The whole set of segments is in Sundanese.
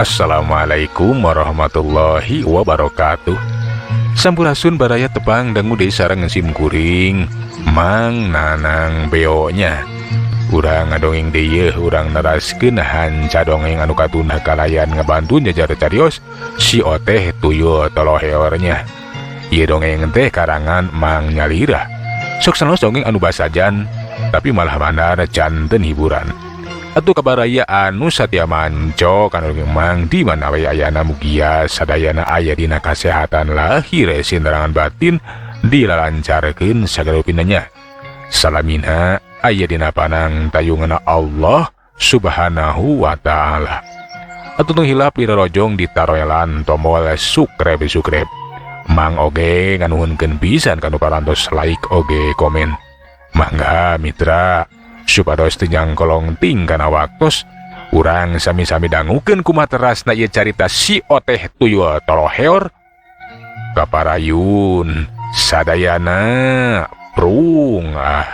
Assalamualaikum warahmatullahi wabarakatuh. Sampurasun baraya, tepang dangu deui sareng sim kuring Mang Nanang Beo nya. Urang ngadongeng deui, urang neraskeun hanca dongeng anu katunda kalayan ngabantu nyajar carios Si Oteh Tuyul Toloheor nya. Ieu dongeng teh karangan Mang Nyalira. Sok sanaos dongeng anu basajan, tapi malah mandar janten hiburan. Atuh ka baraya anu satya manco kana dongeng Mang di mana we ayana, mugia sadayana aya dina kasehatan lahir sinterangan batin, dilalancarkeun sagala rupina nya. Salamina aya dina panang tayungna Allah Subhanahu wa Ta'ala. Atuh tong hilap dirorojong, ditaroelan tombol subscribe subscribe. Mang oge nganuhunkeun pisan kanu parantos like oge komen. Mangga mitra, supados teu nyangkolong ting kana waktos, urang sami-sami dangukeun kumaha terasna ieu carita Si Oteh Tuyul Toloheor. Kaparayun sadayana, prung ah.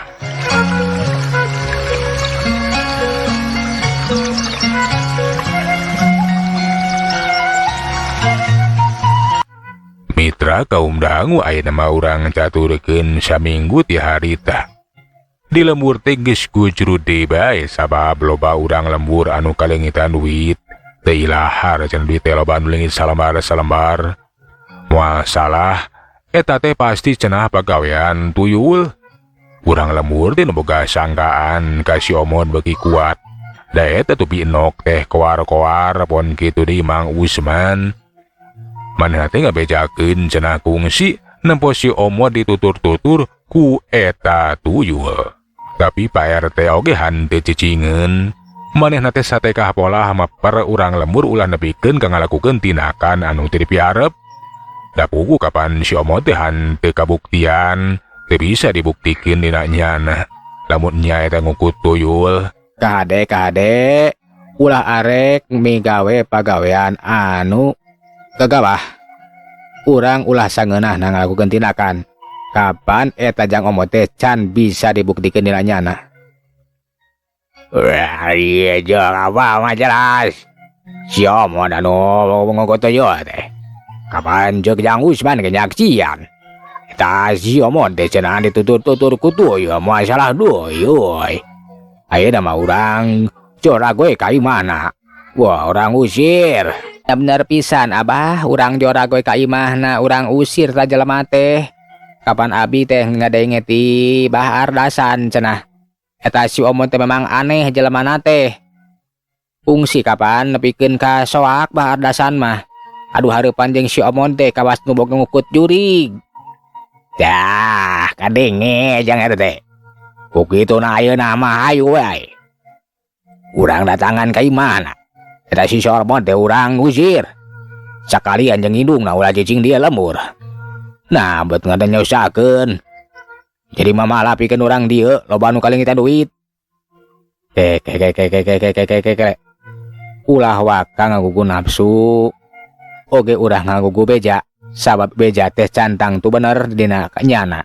Mitra kaum dangu, ayeuna mah urang caturkeun saminggu ti harita. Di lembur teh geus gujrud deui bae sabab loba urang lembur anu kaleungitan duit. Teu ilahar cenah, duit teh loba anu leungit salembar-salembar. Moal salah eta teh, pasti cenah pagawean tuyul. Urang lembur teh nu boga sangkaan ka si Omod beuki kuat. Da eta tupi enok teh koar-koar pon kitu deui Mang Usman. Manehna teh ngabejakeun cenah kungsi nempo si Omod ditutur-tutur ku eta tuyul. Tapi Pak RT oge henteu cicingeun. Manehna teh satekah polah meper urang lembur ulah nepikeun ka ngalakukeun tindakan anu teu dipiarep. Da puguh kapan si Omod teh henteu kabuktian, teu bisa dibuktikeun dina nyana. Lamun nya eta ngukut tuyul. Kade, kade, ulah arek migawe pagawean anu gagabah. Urang ulah sangeunah ngalakukeun tindakan. Kapan eta Jang Omod teh can bisa dibuktikeun dina nyana. Wah, iya jeung apa mah jelas. Si Omod anu ngukut tuyul teh. Kapan ceuk Jang Usman ge nyaksian. Eta si Omod teh cenah ditutur-tutur ku tuyul, moal salah deui. Ayeuna mah urang jorag we ka imahna. Wah, urang usir. Ya bener pisan Abah, urang jorag we ka imahna, urang usir ta jelema teh. Kapan abi teh ngadenge ti Bah Ardasan cenah. Eta si Omod teh memang aneh jelemana teh. Kungsi kapan nepikeun ka soak Bah Ardasan mah. Aduh, hareupan jeung si Omod teh kawas nu boga ngukut jurig. Dah, kadenge Jang RT. Ku kituna ayeuna mah hayu we. Urang datangan ka imahna. Eta si Omod teh urang usir. Sakalian jeung indungna ulah cicing dia lembur. Nah, bet ngadan nyusahkeun. Jadi mama pikeun urang dieu loba nu kaleungitan duit. Ke ke ke ke ke ke ke ke ke ke ke. Ulah waka ngagugu nafsu. Oge ulah ngagugu beja. Sabab beja teh can tangtu bener dina nyana.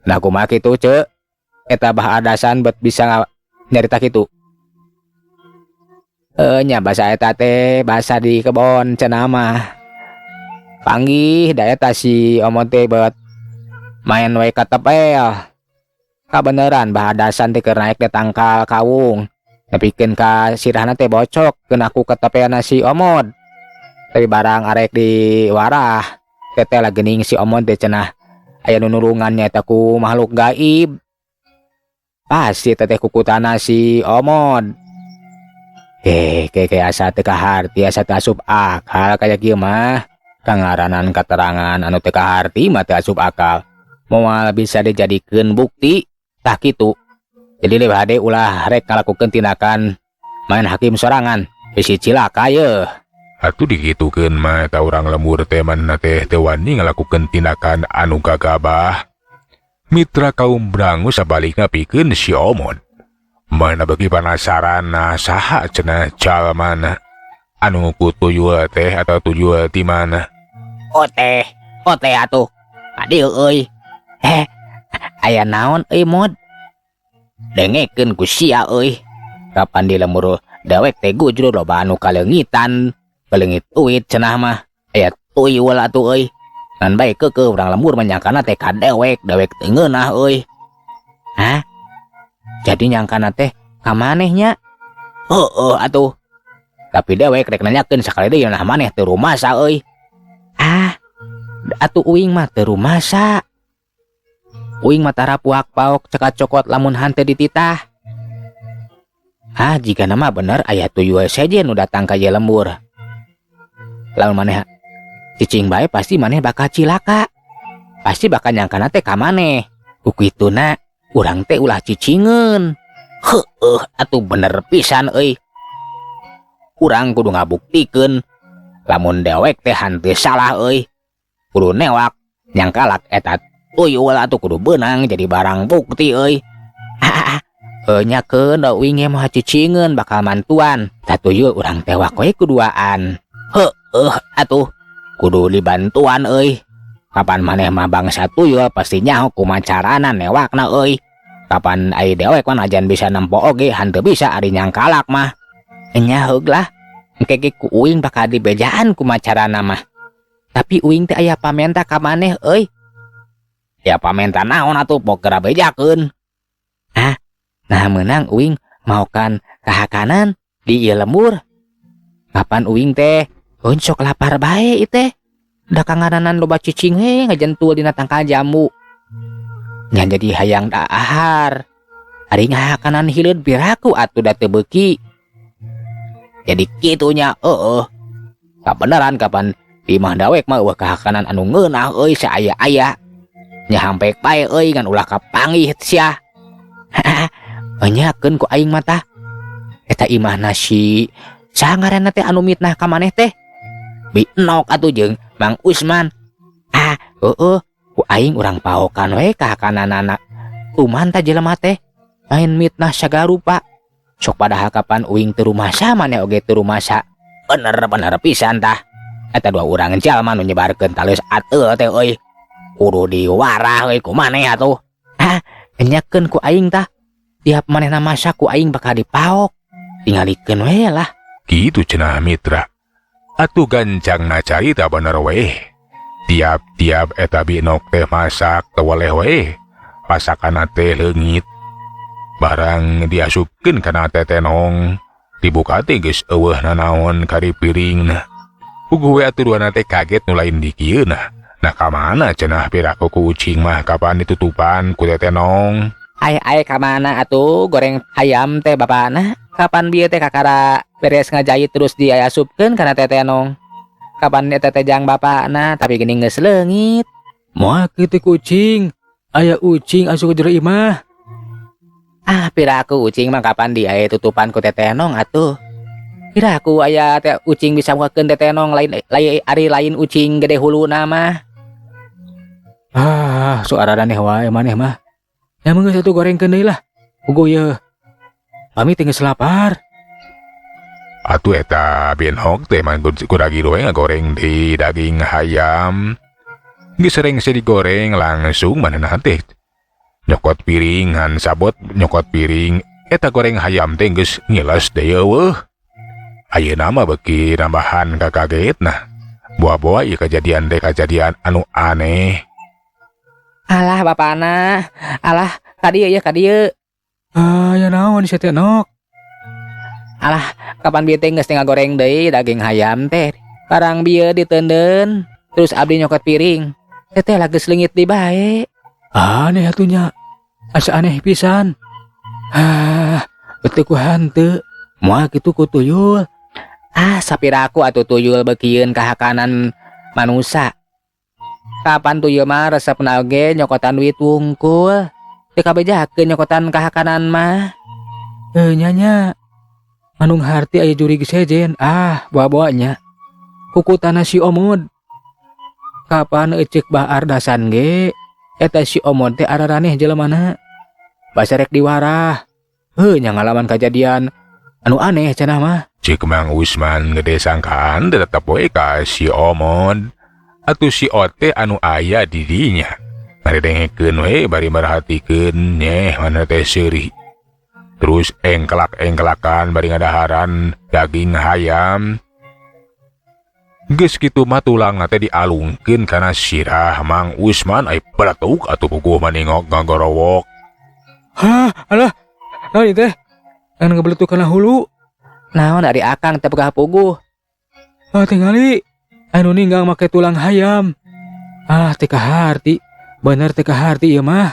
Nah, kumaha kitu ceuk? Eta Bah Adasan bet bisa nyarita kitu. Eh nya, basa eta teh basa di kebon cenah mah. Panggih da eta si Omod teh bet main we katepel. Kabeneran Bah Adasan teh keur naek di tangkal kawung. Nepikeun ka sirahna teh bocok kena ku ketepelna si Omod. Tapi barang arek di warah, teteh lah geuning si Omod teh cenah aya nu nulungan nya ku makhluk gaib. Pasti teteh kukutana si Omod. Eh, kayak asa teu kaharti, asa teu asup akal kaya kieu mah. Kangaranan keterangan anu teu kaharti mah teu asup akal. Moal bisa dijadikeun bukti tah kitu. Jadi leuwih hade ulah rek ngalakukeun tindakan main hakim sorangan. Bisi cilaka yeuh. Atuh dikitukeun mah eta urang lembur teh manehna teh teu wani ngalakukeun tindakan anu gagabah. Mitra kaum dangu, sabalikna pikeun si Omod. Mana beuki panasaran, nah saha cenah jalmana anu ku tuyul teh atau tuyul ti mana? Oteh, oteh atuh. Kadieu euy. Eh, aya naon euy, Mod? Dengekeun ku sia euy. Kapan di lembur Dewek teh gujrur loba anu kaleungitan, kaleungit duit cenah mah. Aya tuyul atuh euy. Ngan bae keukeuh urang lembur mah nyangkana teh ka dewek, dewek teu ngeunah euy. Hah? Jadi nyangkana teh ka maneh nya? Heueuh atuh. Tapi dewek rek nanyakeun sakali deui nah maneh teu rumasa euy. Ah, atuh uing mah teu rumasa. Uing mah tara puak paok cekat cokot lamun hanteu dititah. Ah, jigana mah bener aya tuyul sejen nu datang ka ieu lembur. Lamun maneh cicing bae pasti maneh bakal cilaka. Pasti bakal nyangkana teh ka maneh. Ku kituna urang teh ulah cicingeun. Heueuh atuh bener pisan euy. Urang kudu ngabuktikeun lamun dewek teh hanteu salah euy. Kudu newak nyangkalak eta tuyul atuh kudu beunang jadi barang bukti euy. Ah, nyakeun da uing ge moal cicingeun bakal mantuan. Tah tuyul urang tewak we kuduaan. Heueuh atuh kudu dibantuan euy. Kapan maneh mah bangsa tuyul pasti nyaho kumaha carana newakna euy. Kapan ai dewek mah najan bisa nempo oge hanteu bisa ari nyangkalak mah. Nya heug lah. Engke ge ku uing bakal dibejaan kumaha carana mah. Tapi uing teh aya pamenta ka maneh euy. Ya pamenta naon atuh pok geura bejakeun. Hah? Nah meunang uing maokan kahakanan di ieu lembur. Kapan uing teh euy sok lapar bae ieu teh. Da kangaranan loba cicing we ngajentul dina tangkal jambu. Nya jadi hayang dahar. Ari ngahakanan hileud piraku atuh da teu beuki. Jadi kitu nya heueuh. Kabeneran kapan di imah dawek mah eueuh kahakanan anu ngeunah euy saaya-aya. Nya hampek bae euy ngan ulah kapanggih sia. Nyakeun ku aing mah tah. Eta imahna si saha ngaranna teh anu mitnah ka maneh teh? Bi Enok atuh jeung Mang Usman. Ah, heueuh, ku aing urang paokan we kahakananana. Tuman tah jelema teh main mitnah sagarupa. Sok padahal kapan uing teu rumasa maneh oge teu rumasa. Bener-bener pisan tah. Eta dua urang jalma nu nyebarkeun taleus ateul teh euy. Kudu diwarah euy ku maneh atuh. Ah, nyakeun ku aing tah. Tiap manehna masak ku aing bakal dipaok. Tingalikeun we lah. Kitu cenah mitra. Atuh gancangna carita bener weh. Tiap-tiap eta Bi Nok teh masak teu weleh weh. Pasakanna teh leungit. Barang diasupkeun kana tetenong. Dibuka teh geus eueuh nanaon kari piringna. Puguh we atuh duana teh kaget nu lain dikieuna. Nah ka mana cenah piraku ku ucing mah kapan ditutupan ku tetenong. Ai-ai ka mana atuh goreng ayam teh bapana? Kapan bieu teh kakara beres ngajahit terus diasupkeun kana tetenong? Kapan eta teh jang bapana tapi geuning geus leungit. Moal kitu ku ucing. Aya ucing asup ka jero imah. Ah, piraku ucing mah kapan diae tutupan ku tetenong atuh. Piraku aya teh ucing bisa mukakeun tetenong lain lain ari lain ucing gede huluna mah. Ah, sok araraneh wae maneh mah. Ya mun geus atuh gorengkeun deui lah. Puguh yeuh. Pamit geus lapar. Atuh eta Bi Nok teh mah kuragi we ngagoreng deui daging hayam. Geus rengse digoreng langsung manehna teh nyokot piring ngan sabot nyokot piring eta goreng hayam teh geus ngiles deui eueuh. Ayeuna mah beuki nambahan kakagetna. Boa-boa ieu kajadian teh kajadian anu aneh. Alah bapana, alah ka dieu yeuh ka dieu. Ah, ya naon sia teh Nok? Alah, kapan bieu teh geus teh ngagoreng deui daging hayam teh. Barang bieu diteundeun, terus abdi nyokot piring. Teteh lah geus leungit di bae. Aneh atuh nya. Asa aneh pisan. Ah, beuteung ku hanteu. Moal kitu ku tuyul. Ah, sapiraku atuh tuyul beukieun kahakanan manusa. Kapan tuyul mah resepna oge nyokotan duit wungkul. Teu kabejakeun nyokotan kahakanan mah. Nya nya. Manung harti aya jurig sejen. Ah, bawa-bawa nya. Kukutana si Omod. Kapan eceuk Bah Ardasan ge? Eta si Omod teh araraneh jelemana. Basa rek diwarah. Heuh, nya ngalaman kajadian anu aneh cenah mah. Cik Mang Usman gede sangkaan tetep we ka si Omod. Atuh si Ote anu aya di dinya. Ngaredengekeun we bari merhatikeun nyeh mana teh seuri. Terus engkelak-engkelakan bari ngadaharan daging hayam. Geus kitu mah tulangna teh dialungkeun kana sirah Mang Usman ai beletuk atuh puguh mah ningok ngagorowok. Hah, alah. Naon ieu teh? Ngan ngebeletuk kana hulu. Naon ari akang teh pegah puguh? Ah, tingali. Anu ninggang make tulang hayam. Ah, teu kaharti. Bener teu kaharti ieu mah.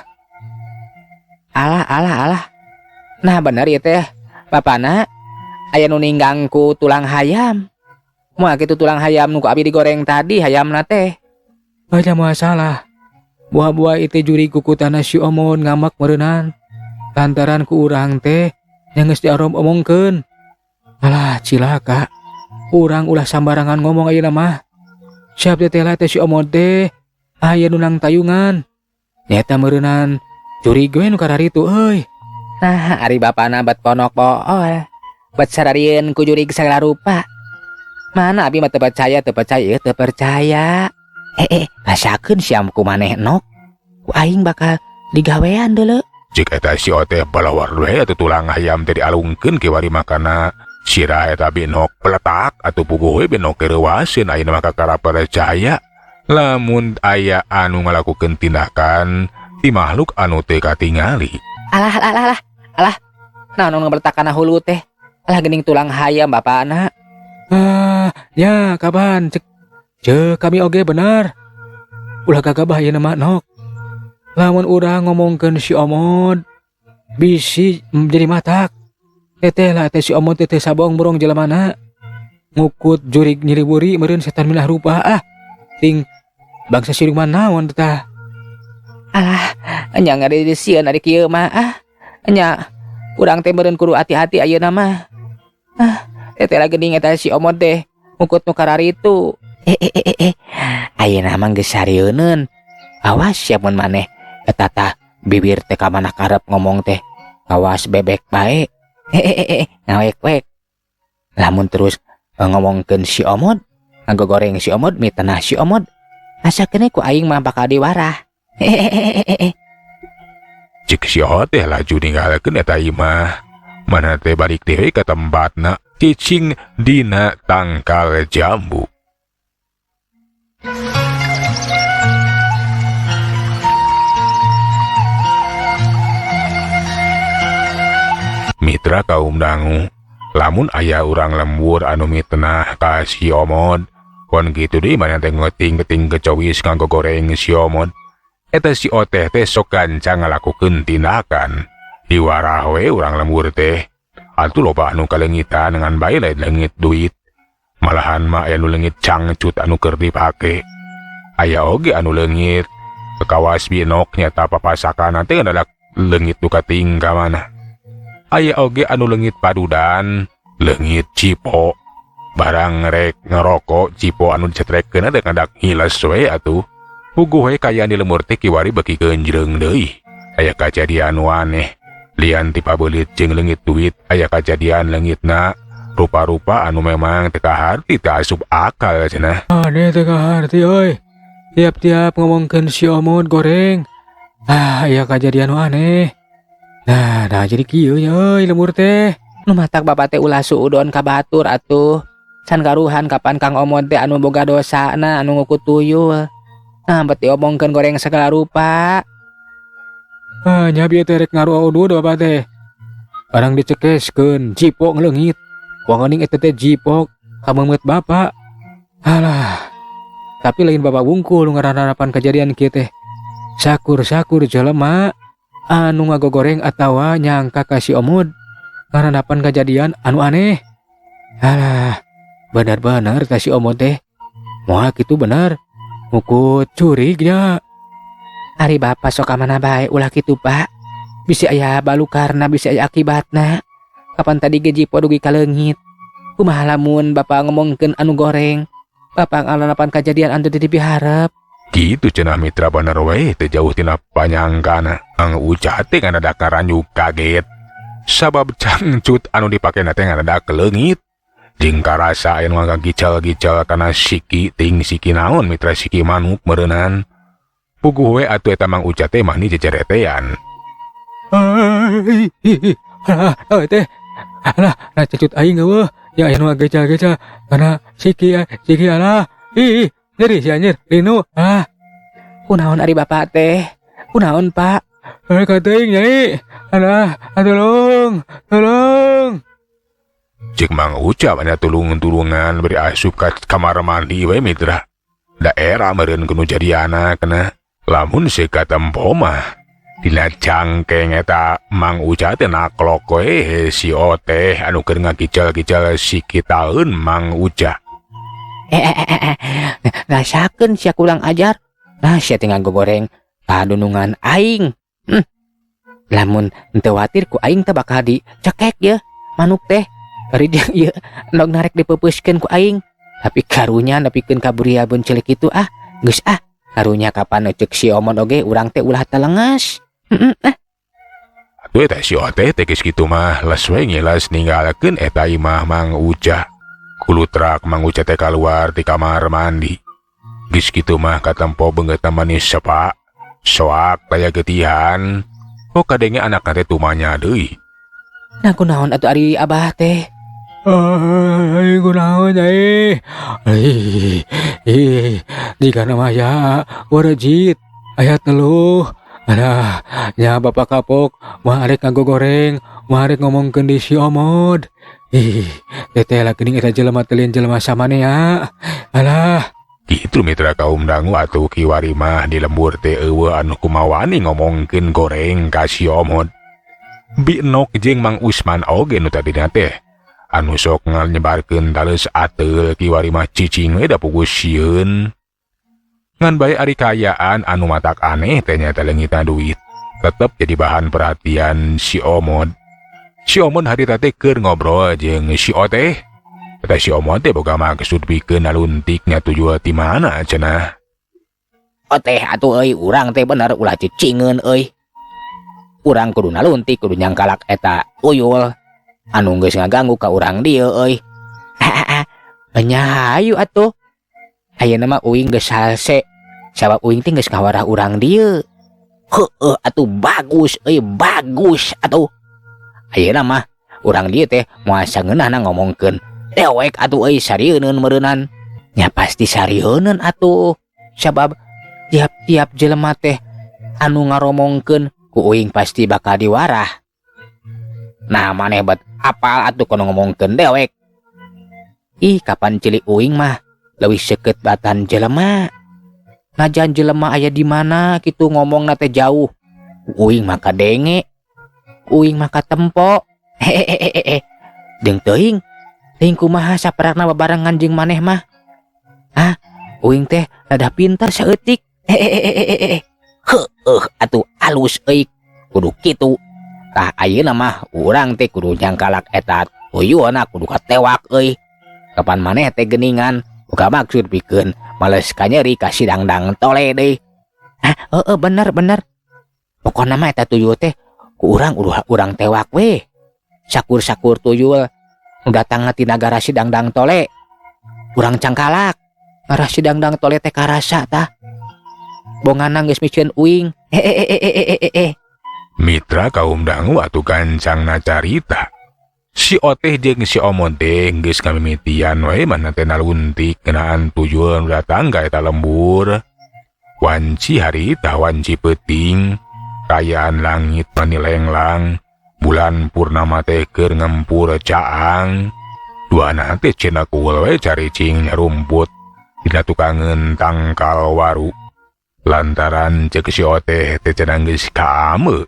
Alah, alah, alah. Nah bener ieu teh. Bapana aya nu ninggang ku tulang hayam. Moal kitu tulang hayam nu ku abi digoreng tadi hayamna teh. Baca moal salah. Buah-buah itu juri kukutana si Omon ngamak meureunan. Lantaran ku urang teh nya geus diarom omongkeun. Alah cilaka. Urang ulah sambarangan ngomong ayeuna mah. Siap teh teh teh si Omon teh aya nu nang tayungan. Nyata meureunan jurig we nu kararitu euy. Nah, ari bapana bat ponok pool. Bet sararieun ku jurig sagala rupa. Mana abi mah teu percaya, teu percaya, teu percaya. Rasakeun siam ku maneh nok. Ku aing bakal digawean deuleu. Cik eta si Oteh balawar we atuh tulang hayam teh dialungkeun ke wari makana sirah eta binok peletak atuh puguh we binok kereuwaseun ayeuna mah kakara percaya. Lamun aya anu ngalakukeun tindakan ti makhluk anu teu katingali. Alah, alah, alah, alah. Naon nu ngabeletak kana hulu teh? Alah geuning tulang hayam bapana. Ah, ya kapan cek cek kami oge bener. Ulah gagabah ayeuna mah nok. Lamun urang ngomongkeun si Omod bisi jadi matak. Teteh lah teh si Omod teh sabong burung jelemana. Ngukut jurig nyiriburi meureun setan milah rupa ah. Ting bangsa siluman naon tah. Alah, nya ngadeusieun ari kieu mah ah. Nya urang teh meureun kudu hati-hati ayeuna mah. Ah, teteh lah geuning eta si Omod teh ngukut nu kararitu. Ayeuna mah geus sarieunun. Awas sia mun maneh eta tah bibir teh ka mana karep ngomong teh. Awas bebek bae. Ngawek-wek. Lamun terus ngomongkeun si Omod, ngagogoreng si Omod, mitenah si Omod. Asa keneh ku aing mah bakal diwarah. Cik si Omod teh laju ninggalkeun eta imah. Mana teh balik deui ka tempatna cicing dina tangkal jambu. Mitra kaum dangu, lamun aya urang lembur anu mitenah ka si Omod, kon kitu deui mana teh ngeting-ngeting kecowis nganggo goreng si Omod. Eta si Oteh teh sok gancang ngalakukeun tindakan. Diwarah we urang lembur teh. Atuh loba anu kaleungitan ngan bae lain leungit duit. Malahan mah aya nu leungit cangcut anu keur dipake. Aya oge anu leungit kawas binok nyata papasakan teh adalah leungit nu kating ka mana. Aya oge anu leungit padudan, leungit cipo. Barang rek ngerokok cipo anu dicetrekkeun teh ngadak ngiles we atuh. Puguh we kayaan di lemur teh kiwari beuki genjreung deui. Aya kajadian nu aneh. Lian ti pabeulit jeung leungit duit, aya kajadian leungitna rupa-rupa anu memang teu kaharti teu asup akal cenah. Aneh teu kaharti euy. Tiap-tiap ngomongkeun si Omod goreng. Ah, aya kajadian nu aneh. Nah, nah jadi kieu nya euy lemur teh. Nu matak bapak teh ulah suudon ka batur atuh. Can karuhan kapan Kang Omod teh anu boga dosana anu ngukut tuyul. Nah, bet diomongkeun goreng segala rupa. Ah, nya bieu teh rek ngaruh udud bapak teh. Barang dicekeskeun jipok ngeleungit. Wangening eta teh jipok kameungeut bapak. Alah. Tapi lain bapak wungkul nu ngaranarapan kejadian kieu teh. Sakur-sakur jelema anu ngagogoreng atawa nyangka ka si Omod ngarandapan kejadian anu aneh. Alah, benar-benar ka si Omod teh. Moal kitu bener. Ngukut curignya. Ari bapak sok ka mana bae ulah kitu pak. Bisi aya balukarna, bisi aya akibatna. Kapan tadi ge jipo dugi ka leungit. Kumaha lamun bapak ngomongkeun anu goreng. Bapak ngalanapan kejadian anu teu dipiharep. Kitu cenah mitra bener we teu jauh tina panyangkana. Ang Uca teh ngadadak ngaranyu kaget. Sabab cangcut anu dipakena teh ngadadak leungit. Jeung karasa aya nu ngagicel-gicel kana siki ting siki naon mitra siki manuk meureunnan. Puguh we atuh eta Mang Uca teh mani jeceretean. Ai, Alah, oh teh. Alah, nah cucut aing euweuh. Ya aya nu ngagecal-gecal kana siki siki alah. Ih, nyeri si anjir, linu. Ah. Kunaon ari bapak teh? Kunaon, Pak? Eh, kateuing nyai. Alah, tolong, tolong. Cek Mang Uca nya tulung-tulungan beri asup ka kamar mandi we, mitra. Daerah meureun kudu jadiana kena. Lamun seuka katempo mah dina cangkeng eta Mang Uca teh naklok we si Oteh anu keur ngagijal-gijal sikitaeun Mang Uca. Eh, eh, eh, eh. Rasakeun sia kurang ajar. Nah, sia teh ngagogoreng kadunungan aing. Lamun henteu watir ku aing teh bakal dicekek ye manuk teh. Bari dia ieu endog narek dipeupeuskeun ku aing. Tapi karunya nepikeun ka buriabun cilik itu ah, geus ah. Karunya kapan ceuk si Omon oge urang teh ulah telenges. Ah. Atuh eta si Oteh teh geus kitu mah les we ngilas ninggalkeun eta imah Mang Uca. Kulutrak Mang Uca teh kaluar ti kamar mandi. Geus kitu mah katempo beungeutna manis sepa. Soak daya getihan. Oh, kadenge anakna teh tumanya deui. Nah, kunaon atuh ari abah teh? Ay, kunaon nyai? Ih, ih, jika nama ya warejit aya teluh. Alah, nya bapak kapok, moal arek ngagogoreng, moal arek ngomongkeun di si Omod. Ih, teteh lah geuning eta jelema teh lain jelema samanea. Alah. Kitu, mitra kaum dangu, atuh kiwari mah di lembur teh euweuh anu kumawani ngomongkeun goreng ka si Omod. Bi Nok jeung Mang Usman oge nu tadina teh anu sok nyebarkeun taleus ateul kiwari mah cicing we da puguh sieun. Ngan bae ari kaayaan anu matak aneh teh nyaeta leungitna duit. Tetep jadi bahan perhatian si Omod. Si Omod harita teh keur ngobrol jeung si Oteh. Eta si Omod teh boga maksud pikeun naluntik nya tuyul ti mana cenah. Oteh atuh euy, urang teh bener ulah cicingeun euy. Urang kudu naluntik, kudu nyangkalak eta tuyul anu geus ngaganggu ka urang dieu euy. Nya hayu atuh. Ayeuna mah uing geus salse. Sabab uing teh geus ngawarah urang dieu. Heueuh atuh, bagus euy, bagus atuh. Ayeuna mah urang dieu teh moal sangeunahna ngomongkeun dewek atuh euy, sarieun meureunan. Nya pasti sarieun atuh. Sabab tiap-tiap jelema teh anu ngaromongkeun ku uing pasti bakal diwarah. Nah, maneh bet apal atuh kono ngomongkeun dewek. Ih, kapan cilik uing mah leuwih seukeut batan jelema. Najan jelema aya di mana kitu ngomongna teh jauh. Uing mah kadenge. Uing mah katempo. Hehehehe. Jeung teuing, teuing kumaha saperakna babarengan jeung maneh mah. Ah, uing teh rada pintar saeutik. Hehehehe. Heueuh atuh, alus euy, kudu kitu. Tah, ayeuna mah urang teh kudu nyangkalak eta tuyulna, kudu katewak euy. Kapan maneh teh geuningan boga maksud pikeun males kanyeri ka si Dangdang Tole deui. Ah, heeh, bener bener. Pokona mah eta tuyul teh ku urang ulah urang tewak we. Sakur-sakur tuyul nu datangna ti nagara si Dangdang Tole. Urang cangkalak. Ngarah si Dangdang Tole teh karasa tah. Bongana geus miceun uing. Hehehehe. Mitra kaum dangu, atuh gancangna carita. Si Oteh jeung si Omon teh geus ngamimitian we mana teh naluntik ngeunaan tuyul nu datang ka eta lembur. Wanci harita wanci peuting, kaayaan langit mani lenglang, bulan purnama teh keur ngempur caang. Duana teh cenah kuul we caricing nyarumput dina tukangeun tangkal waru. Lantaran ceuk si Oteh teh cenah geus kaame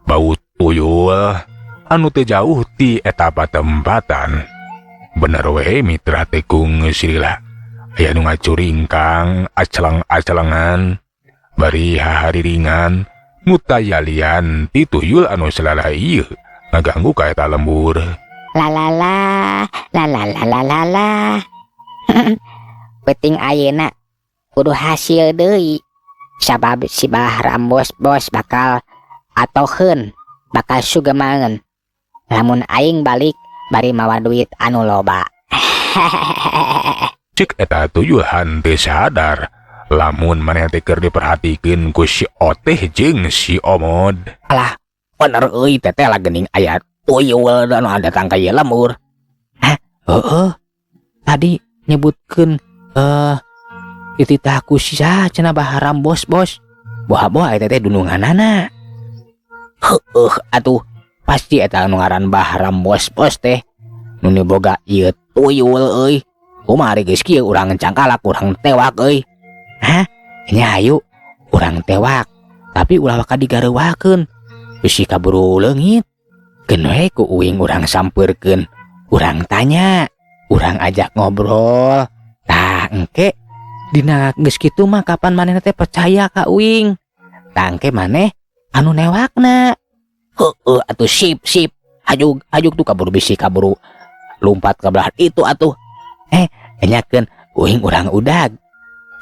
bau tuyul anu teu jauh ti eta patempatan. Bener we, mitra, tekung silila. Aya nu ngacuringkang acelang-acelengan bari hahariringan mutayalian ti tuyul anu selalah ieu ngaganggu ka eta lembur. La la la la la la la la la. Peuting ayeuna kudu hasil deui. Sabab si Bah Rambos bos bakal atoheun, bakal sugemangeun. Lamun aing balik bari mawa duit anu loba. Cek eta tuyul henteu sadar lamun maneh teh keur diperhatikeun ku si Oteh jeung si Omod. Alah, bener euy, teteh lah geuning aya Tuyul anu datang ka ieu lembur. Hah? Heeh. Tadi nyebutkeun dititah ku sia cenah Baharam bos bos. Boha-boha eta teh dununganana. Heueuh atuh pasti eta anu ngaran Bahram bos bos teh nu boga ieu tuyul euy. Kumaha ari geus kieu urang cangkalak urang tewak euy. Hah? Nya hayu urang tewak tapi ulah waka digareuwakeun. Bisi kaburu leungit. Keun we ku uing urang sampeurkeun, urang tanya, urang ajak ngobrol. Tah engke dina geus kitu mah kapan manehna teh percaya ka uing. Tah engke maneh anu newakna. Heueuh atuh sip sip. Hajuk hajuk tuh kaburu bisi kaburu lumpat ka belah itu atuh. Enyakeun uing urang udag.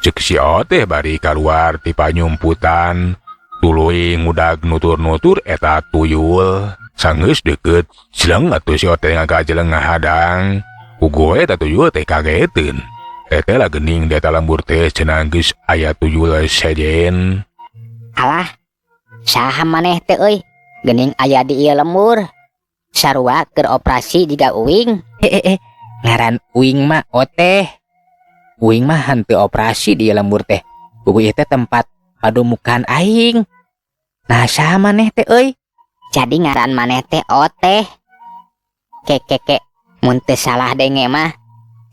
Cek si Oteh bari kaluar ti panyumputan. Tuluy ngudag nutur-nutur eta tuyul. Sanggeus deukeut jeleng atuh si Oteh ngagajeleng ngahadang. Puguh eta tuyul teh kageteun. Teteh lah geuning di eta lembur teh cenah geus aya tuyul sejen. Alah, saha maneh teh euy? Geuning aya di ieu lembur. Sarua keur operasi jiga uing. Hehehe, ngaran uing mah Oteh. Uing mah henteu operasi di ieu lembur teh. Puguh ieu teh tempat padumukan aing. Nah saha maneh teh euy? Jadi ngaran maneh teh Oteh. Kekeke, mun teu salah denge mah.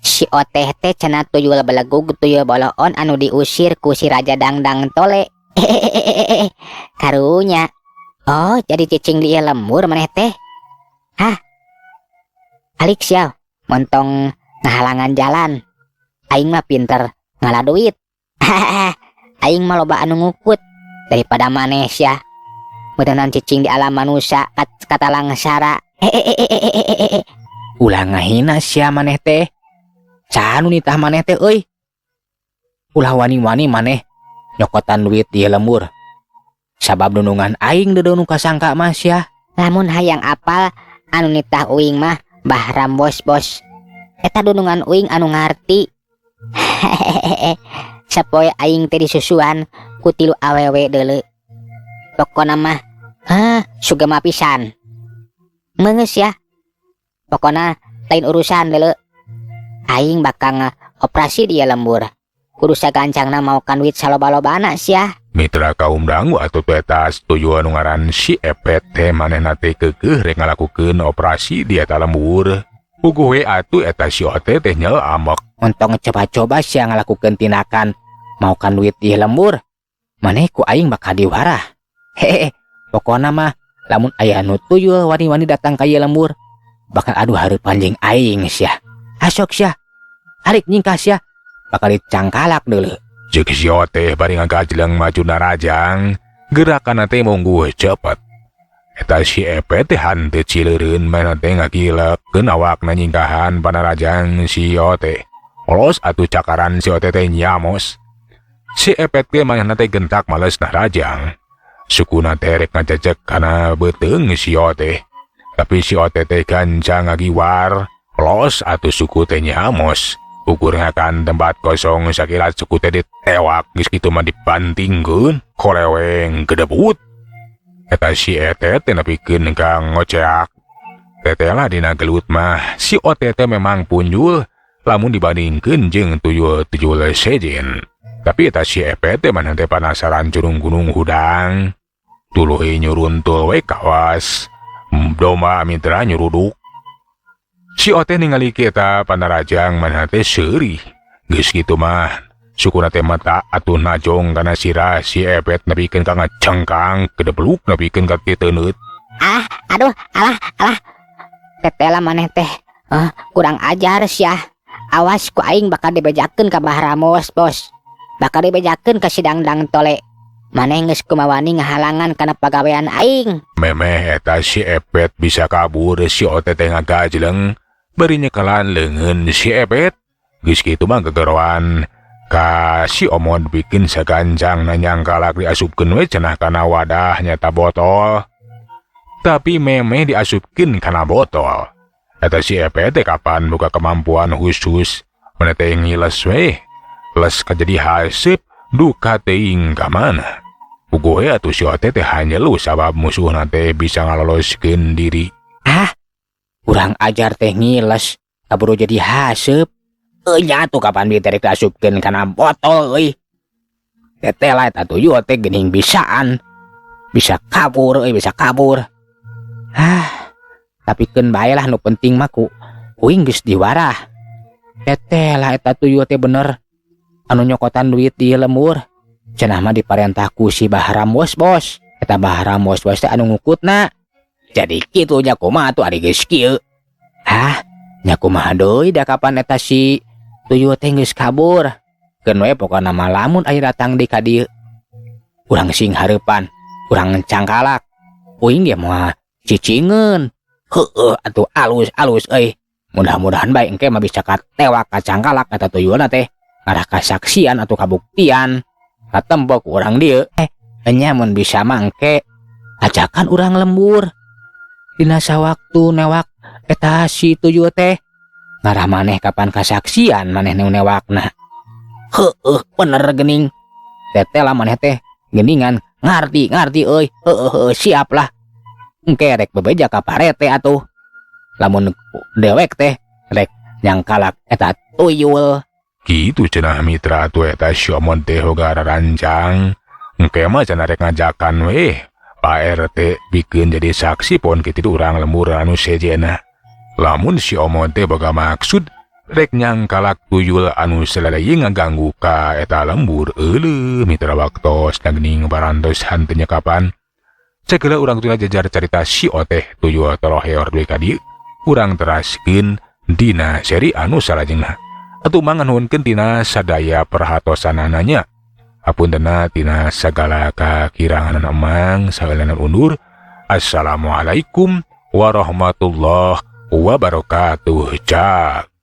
Si Oteh teh cenah tuyul belegug tuyul boloon anu diusir ku si Raja Dangdang Tole. Hehehe, karunya. Oh, jadi cicing di ieu lembur maneh teh. Hah? Alik sial, montong ngahalangan jalan. Aing mah pinter ngala duit. Aing mah loba anu ngukut daripada maneh sia. Meureunan cicing di alam manusia kata langsara. Hehehe. Ulah ngahina sia maneh teh. Saha nu nitah maneh teh euy? Ulah wani-wani maneh nyokotan duit di lembur. Sabab dunungan aing deudeuh nu kasangka mah sia. Lamun hayang apal anu nitah uing mah Bahram bos bos. Eta dunungan uing anu ngarti. Hehehe. Sapoe aing teh disusuan ku tilu awewe deuleu. Pokona mah hah sugema pisan. Meungeus ya. Pokona lain urusan deuleu. Aing bakal operasi di lembur. Kudu sagancangna maokan duit saloba-lobana sia. Mitra kaum dangu atuh eta tuyul anu ngaran si Epet teh manehna teh keukeuh rek ngalakukeun operasi di eta lembur. Puguh we atuh eta si Oteh teh nyel ambek. Ontong coba-coba sia ngalakukeun tindakan maokan duit di lembur. Maneh ku aing bakal diwarah. Hehehe, pokona mah lamun aya nu tuyul wani-wani datang ka ieu lembur bakal adu hareupan jeung aing sia. Asok sia. Harik nyingkah sia. Bakal dicangkalak deuleu. Ceuk si Oteh bari ngagajeleng maju narajang, gerakanna teh mungguh cepet. Eta si Epet teh hanteu cileureun manehna teh ngagilekeun awakna nyingkahan panarajang si Oteh. Los atuh cakaran si Oteh teh nyamos. Si Epet ge manehna teh gentak males narajang. Sukuna teh rek ngajejek kana beuteung si Oteh. Tapi si Oteh teh gancang ngagiwar. Los atuh suku teh nyamos. Ukur ngakan tempat kosong sakilat suku teh ditewak geus kitu mah dibantingkeun koleweng gedebut. Eta si Ete teh nepikeun ka ngoceak. Teteh lah dina gelut mah si Oteh teh memang punjul lamun dibandingkeun jeung tuyul-tuyul sejen. Tapi eta si Epet teh maneh teh panasaran curung gunung hudang. Tuluy nyuruntul we kawas. Domba mitra nyuruduk. Si Oteh ningali kita panarajang maneh teh seurih. Geus kitu mah sukuna teh mata atuh najong kana sirah si Epet nepikeun ka ngacengkang gedebluk nepikeun ka kiteuneuut. Ah, aduh, alah, alah. Tetela maneh teh kurang ajar sia. Awas ku aing bakal dibejakeun ka Bahramos bos. Bakal dibejakeun ka si Dangdang Tole. Maneh geus kumawani ngahalangan kana pagawean aing. Memeh eta si Epet bisa kabur si Oteh teh ngagajeleng bari nyekelan leungeun si Epet. Geus kitu mah gegeroan ka si Omod bikin sagancang nyangkalak diasupkeun we cenah kana wadah nyata botol. Tapi memeh diasupkeun kana botol. Eta si Epet teh kapan buka kemampuan khusus maneh teh ngiles we. Les kajadi haseup duka teuing ka mana. Puguh we atuh si Oteh teh hanyelu sabab musuhna teh bisa ngaloloskeun diri. Ah, kurang ajar teh ngiles kaburu jadi haseup. Euy nya atuh kapan bi teh rek diasupkeun kana botol euy. Teteh lah eta tuyul teh geuning bisaan. Bisa kabur euy, bisa kabur. Ah, tapi keun bae lah, nu penting mah ku uing geus diwarah. Teteh lah eta tuyul teh bener anu nyokotan duit di lembur. Cenah mah diparentah ku si Bahram Bos Bos. Eta Bahram Bos Bos teh anu ngukutna. Jadi kitu nya, kumaha atuh ari geus kieu? Hah, nya kumaha deui, da kapan eta si tuyul teh geus kabur. Keun we pokona mah, lamun aya datang di ka dieu, urang sing hareupan, urang cangkalak. Uing ge moal cicingeun. Heueuh atuh, alus alus euy. Mudah-mudahan bae engke mah bisa katewak, kacangkalak eta tuyulna teh. Ngarah kasaksian atau kabuktian. Katempo ku urang dieu. Eh, nya mun bisa mah engke ajakan urang lembur. Dina sawaktu newak eta si tuyul teh, ngarah maneh kapan kasaksian maneh nu newakna. Heueuh, bener geuning. Teteh lah maneh teh geuningan ngarti ngarti euy. Heueuh heueuh, siap lah. Engke rek bebeja ka parete atuh. Lamun dewek teh rek nyangkalak eta tuyul. Kitu cenah mitra atuh, eta si Omod teh hoga rancang. Engke mah cenah rek ngajakan weh Pak RT bikin jadi saksi pon kitu urang lembur anu sejena. Lamun si Omod teh boga maksud rek nyangkalak tuyul anu salalayi ngaganggu ka eta lembur. Euleuh mitra, waktos geuning parantos henteu kapan. Segala urang tuna jajar carita si oteh tuyul toroheor dugi ka dieu. Urang teraskeun dina seri anu salajengna. Atuh manganuhunkeun tina sadaya perhatosanana. Hapuntenna tina sagala kakirangan emang sagalana undur. Assalamualaikum warahmatullahi wabarakatuh. Cak.